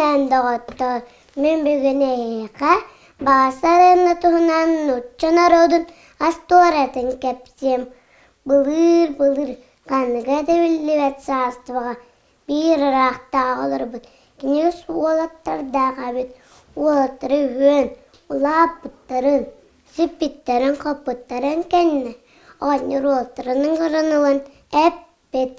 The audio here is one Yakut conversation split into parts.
Күнүнэн доҕоттоор, мин бүгүн эһиэхэ Бааса арыанна туһунан нуучча норуотун остуоруйатын кэпсиэм. Былыыр-былыр ханныга да биллибэт саарыстыбаҕа биир ыраахтааҕы олорбут кини үс уолаттардаах эбит. Уолаттара үһүөн улааппыттарын, сиппиттэрин-хоппуттарын кэннэ оҕонньор уолаттарын ыҥыран ылан эппит: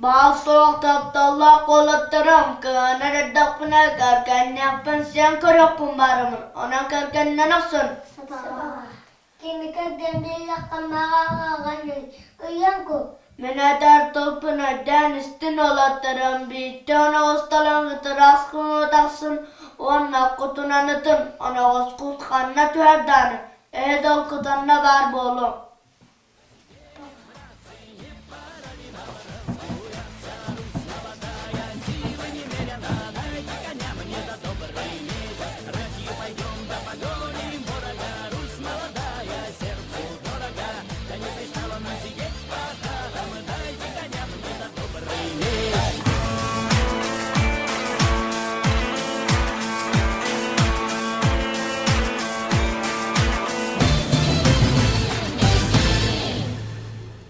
Баал-суох тапталлаах уолаттарым, кыанар эрдэхпинэ кэргэнниэхпин сиэн көрүөхпүн баарымын, онон кэргэннэн охсун. Кими кэргэнниэххэ маҕаҕаҕаный, ыйан кул. Мин этэр тылбын өйдөөн истин уолаттарым, биирдэ оноҕостолон ытыраас куму тахсын уонна кутунан ытын, оноҕоскут ханна түһэр даҕаны, эһэ долгутанна баар буолуо.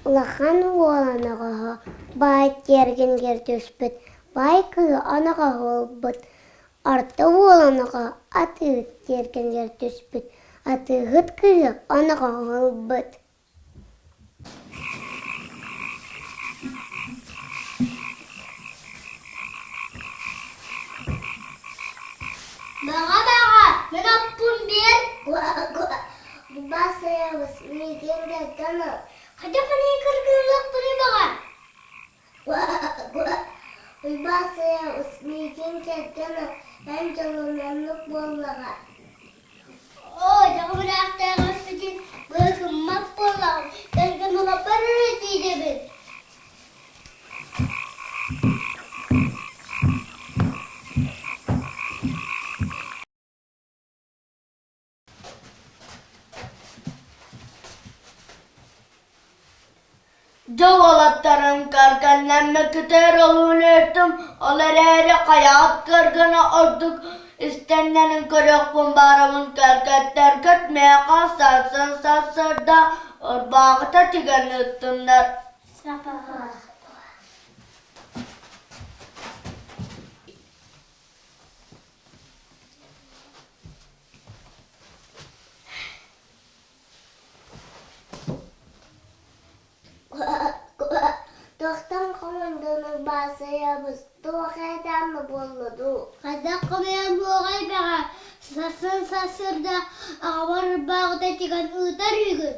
Улахан уол оноҕоһо баай тиэргэнигэр түспүт, баай кыыһа оноҕоһо ылбыт, орто уол оноҕоһо атыыһыт тиэргэнигэр түспүт, атыыһыт кыыһа оноҕоһо ылбыт. Баҕа-баҕа, мин оппун биэр. Басыйабыс миигин кэргэн ыл. Хайдах мин кыргыыллахпыный баҕа? Уйбаасыйабыс миигин кэргэн ыл, эн дьолунаннык буоллаҕа. Оо, дьоҕураахтааҕыспытын быыкыммат буоллаҕым, кэргэн ылаппар эрэ тиийэбин. Дьэ уолаттарым кэргэннэммиккитигэр олуһун үөрдүм, ол эрээри хайаҕыт кэргэнэ ордук истэннэрин көрүөхпүн баарабын кэргэттэргит миэхэ сарсын сарсыарда ырбааҕыта тигэн ыыттыннар. Туохтан хомундунук баасыйабыз, туох этээмэ буолла дуу? Хайдах хомуйан буоҕай бэҕэ, сарсын сарсыарда аҕабар ырбааҕыта тигэн ыытар үһүгүн.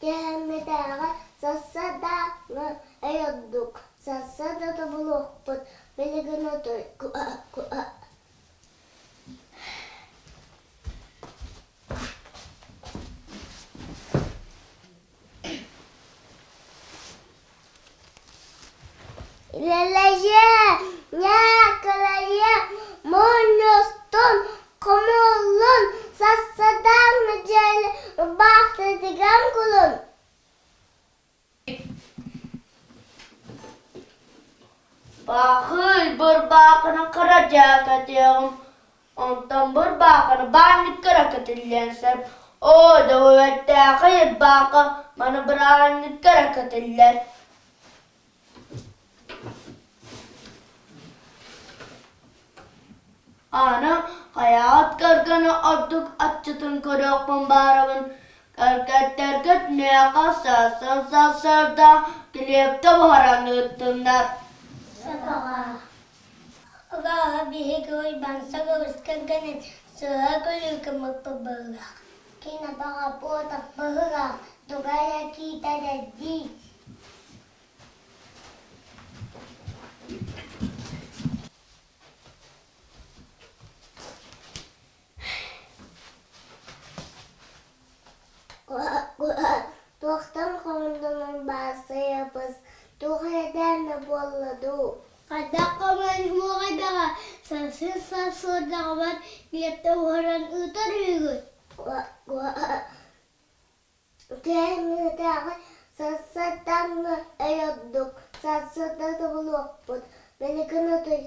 Киэһэҥҥитээҕи сарсыардааҥҥы өй ордук, сарсыарда тобулуохпут, билигин отой Үлэлэһиэ, ньаакалайыа, мунньустун, хомуллун, сарсыардааҥҥы дьиэни ырбаахтытыгар кулун. Баахый бырбаахыны кыра дьээкэтиэҕим, онтон бырбаахыны баанньыкка эрэ кэтиллиэн сөп. Оо, дьоҕуһуттаахай ырбаахы маны бырааһынньыкка эрэ кэтиллэр. Аны хайаҕыт кэргэнэ ордук аччытын көрүөхпүн баарабын, кэргэттэргит миэхэ сарсын сарсыарда килиэптэ буһаран ыыттыннар. Абааһы биһиги Уйбаан саҕабыс кэргэнин сыһа көрүүкүммүппүт быһыылаах. Кини баҕа буотах быһыылаах, туга эрэ киитэрэрдии. Туохтан хомуннунуҥ баасыйабыс, туох эрэдээнэ буолла дуу? Хайдах хомуйан уоҕайдаҕа, сарсын сарсыардаҕабар килиэптэ уһаран ыытар үһүгүт. Кэҥэтээҕи Сарсыардаҥҥы өй ордук, сарсыарда тобулуохпут, билигин утуй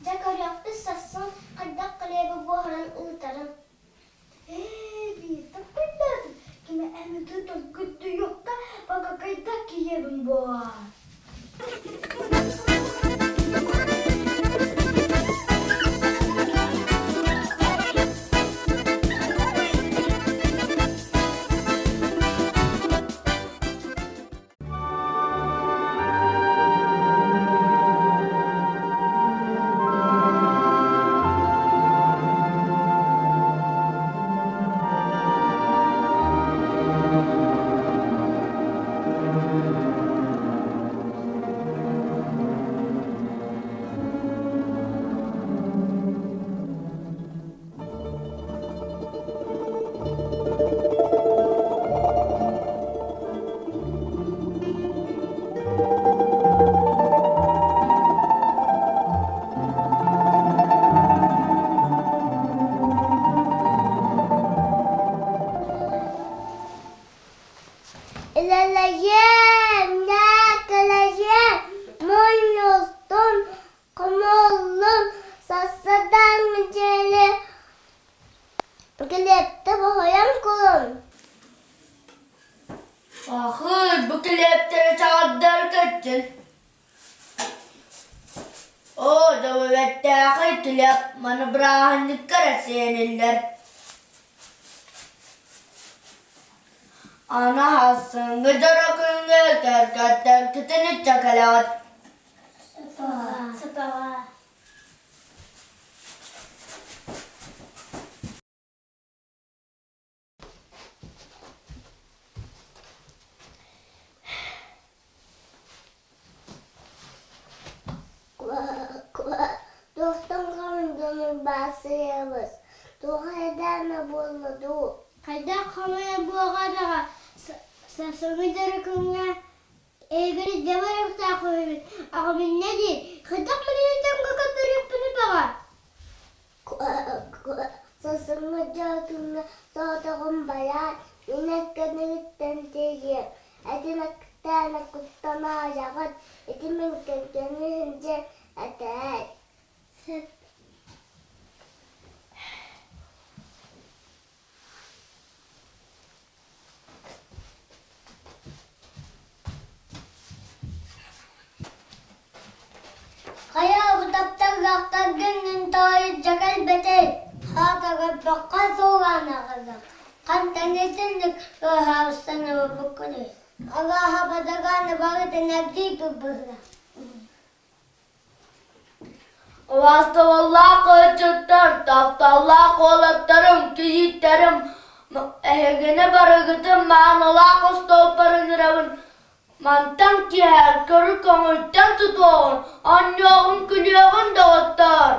Дьэ көрүөхпүт сарсын хайдах килиэби буһаран ыытарын. Ээ, биирдэ куйдаатым, кими эмитэ толкуйдуйуохха бакакайда киһибин буо. Илэлэйиэм, нээкэлэйиэм, мунньустун, хомуллун, сарсыардаҥҥы дьиэли Килиэптэ боһойон кулун. Ахый, бу килиэптэри чаҕардар көччүн. Оо, дьобубэттээхэй килиэп маны бырааһынньыкка эрэ сиэниллэр. Аны сарсыҥҥы дьоро күҥҥэ кэргэттэргитин илдьэ кэлэҕит. Сапаҕа. Туохтан хомуйдунур баасыйабыз, туох эдээнэ буолла дуу? Хайдах хомуйар буоҕа сарсыҥҥы дьоро күҥҥэ Эйигин илдьэ барыахтаах үһүбүн, аҕам инньэ диир, хайдах мэлийэтэмҥэ көрдөрүөхпүнүй баҕа Сарсыҥҥы дьоотуҥҥа соҕотоҕун бараат, мин эккэниттэн тиийиэм, этин актээнэ куттанаайаҕыт, ити мин кэргэним диэн этээр Сөп Хайа бу тапталлаахтаргын мин тоҕо илдьэ кэлбэтэй? Хаатыгырбакка суолаан аҕаллах. Хантан итинник ыаһаабыстан ылбыккыный? Алааһа бадагааны барытын эргийбит быһыылаах. Убаастабыллаах кырдьыктар, тапталлаах уолаттарым, кийииттэрим, эһигини барыгытын маанылаах остуолбар ыҥырабын. Мантан киэһэ көрү көҥүлтэн тутуоҕун, оонньуоҕун, күлүөҕүн доҕоттоор!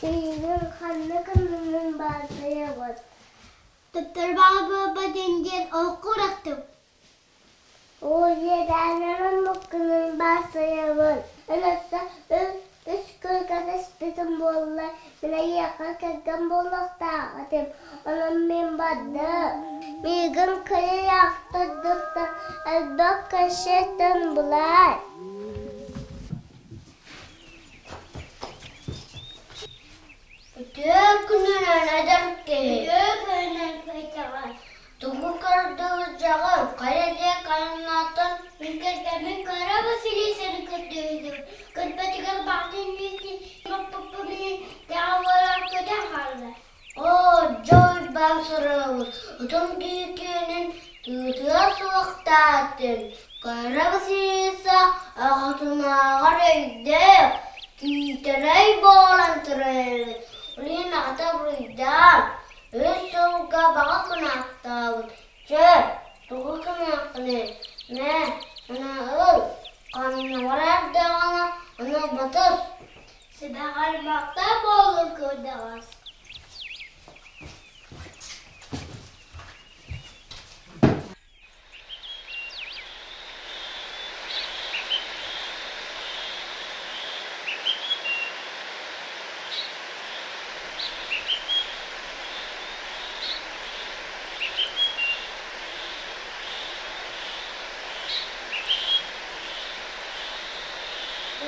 Тиийэн ханна гыннын баасайабыт. Төптөрбаҕа буолбатын диэн олоххо ураттым. Уйадаанарын муккунун баасайабын. Эн өссө үс күн кэтэспитим буолла, мин эйиэхэ кэргэн буолуохтаах этим, онон мин бардым. Миигин кыайаахтардыттан элбэх кэсиэтин булаар. Үтүө күнүнэн эдэр киһи. Үтүө күнүнэн кыычаҕа. Тугу көрдүүрдьэҕин, хайа диэки айаннаатын? Мин кэргэммин кыра Василисаны көрдүүрдүм. Көрбөтүгэр баҕатын миитин баппаппын тэҕэ буолан көтөн хаалла. Оо, дьэ Уйбаан сырыыбыт, ытым киһи тыытыа суохтаатын. Кыра Василиса аҕатынааҕар өйдөөх, киитэрэй буолан төрөөбүт. Ол иһин аҕата буруйдаан, үс сылга баҕа кынааттаабыт. Чэ, тугу гыныаххыный, мэ, аны ыл, ханна эрдэҕинэ аны батыс. Сибэҕэр махта буоллун кырдьаҕас.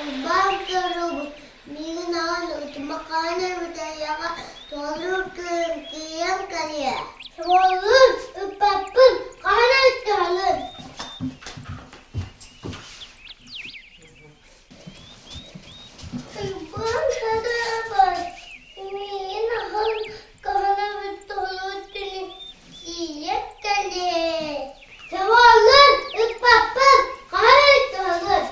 Урбаан соругу миигин аҕан утумахаан эбэтэйэҕэ толору кыым кэлиэ. Суолун ыппаппын хаһан ыттаһалын. Урбаан сарабар миигин аҕан хаһан эбит толору тиийэн кэлиэ. Суолун ыппаппын хаһан ыттаһалын.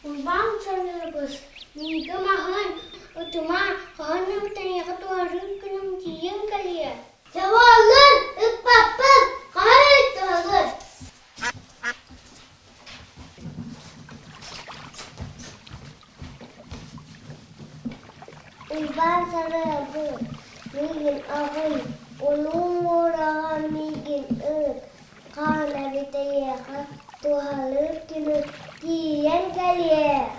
Урбаан саныыбыс, миигин аһын, ытыма, хаһан эмтэниэхэ туһарыы күнүм тиийэн кэлиэ. Сабаллын, ыппаппын, хаһан ыттаһалын. Уйбаан санаабыт, миигин аҕый, улуу муораҕа миигин ыыт, хаан эбитэйиэхэ туһалыыр күнү тиийэн кэлиэ.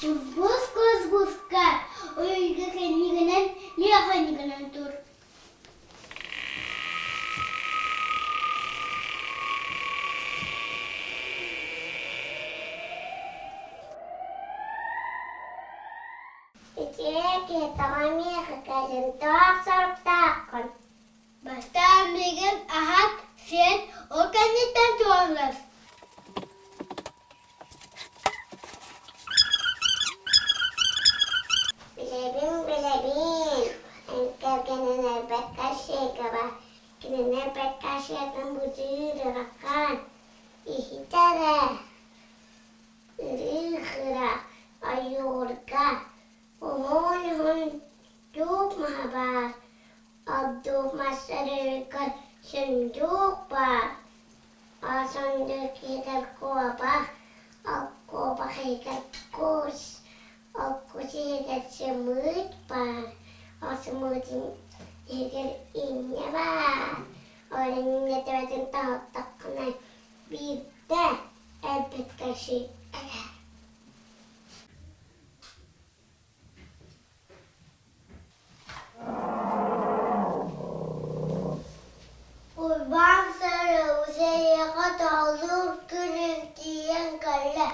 Турбус кус-куска ойго кэннигинэн миэхэнигинэн тур. Итиэ киһитэҕэ миэхэ кэлин туох соруктааххын? Бастаан миигин аһат, сиэн, ол кэнниттэн туоллас. Билэбин, билэбин, эн кэргэнин элбэххэ шекаба, кинини элбэххэ шекан бутуур ырахан, иһит эрэ, ырыы-хыра, ойуурга, уһун-уһун дууп маһа баар, ордук мас өрүһүгэр сундуук баар. Сундуук иһигэр куобах, ол куобах иһигэр кус, ол кус иһигэр сымыыт баар, ол сымыытын иһигэр инньэ баар, ол инньэ төбөтүн тоһуттаххына биирдэ өлбүт өлөр. Урбаан сарыусайаҕа тоһолуур күнүн тиийэн кэллэ.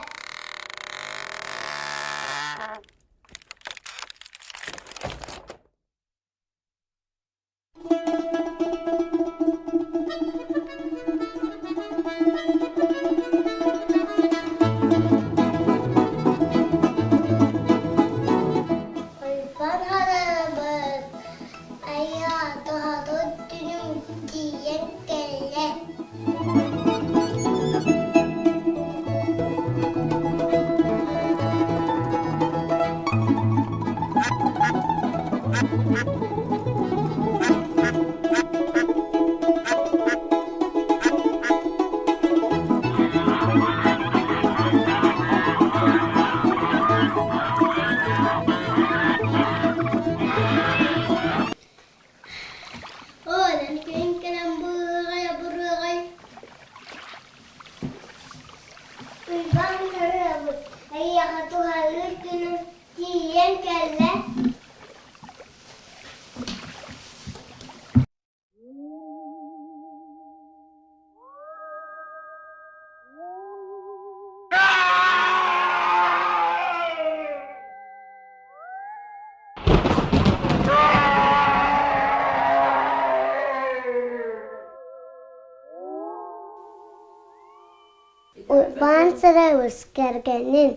Уйбаан Сарыабыс кэргэнин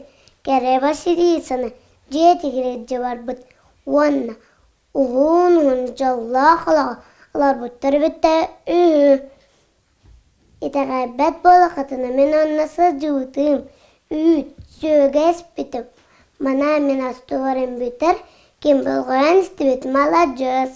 Кэрэ Василисаны дьиэтигэр илдьэ барбыт уонна уһун-уһун дьоллоох олоҕу олорбуттар эбитэ үһү. Итэҕэйбэт буоллаххытына мин онно сылдьыбытым, үүт, сүөгэ испитим. Манан мин остуоруйам бүтэр, ким болҕойон истибит маладьыас.